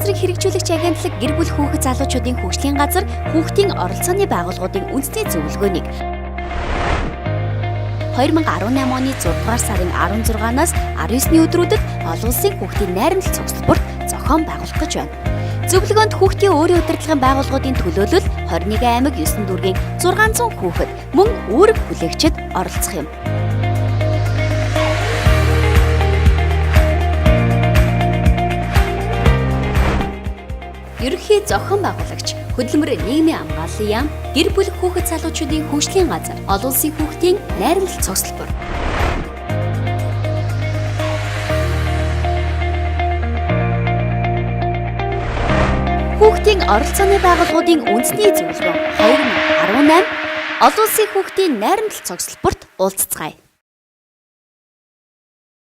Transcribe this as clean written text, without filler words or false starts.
газрын хэрэгжүүлэгч агентлаг гэр бүл хүүхэд залуучуудын хөгжлийн газар хүүхдийн оролцооны байгууллагуудын үндэсний зөвлөгөөнийг 2018 оны 6 дугаар сарын 16-наас 19-ний өдрүүдэд олон улсын хүүхдийн найрамдал цогцлборт зохион байгуулах гэж байна. Зөвлөгөөнд хүүхдийн өөрийн удирдлагын байгууллагуудын төлөөлөл 21 аймаг 9 дүүргийн 600 хүүхэд мөн үүрэг хүлээгчид оролцох юм. Ерөнхий зохион байгуулагч Хөдөлмөр нийгмийн хамгааллын яам, гэр бүл хүүхэд залуучуудын хөгжлийн газар, олон улсын хүүхдийн найрамдал цогцлбор. Хүүхдийн оролцооны байгууллагуудын үндэсний зөвлөгөө 2018 олон улсын хүүхдийн найрамдал цогцлборт уулзцгаая.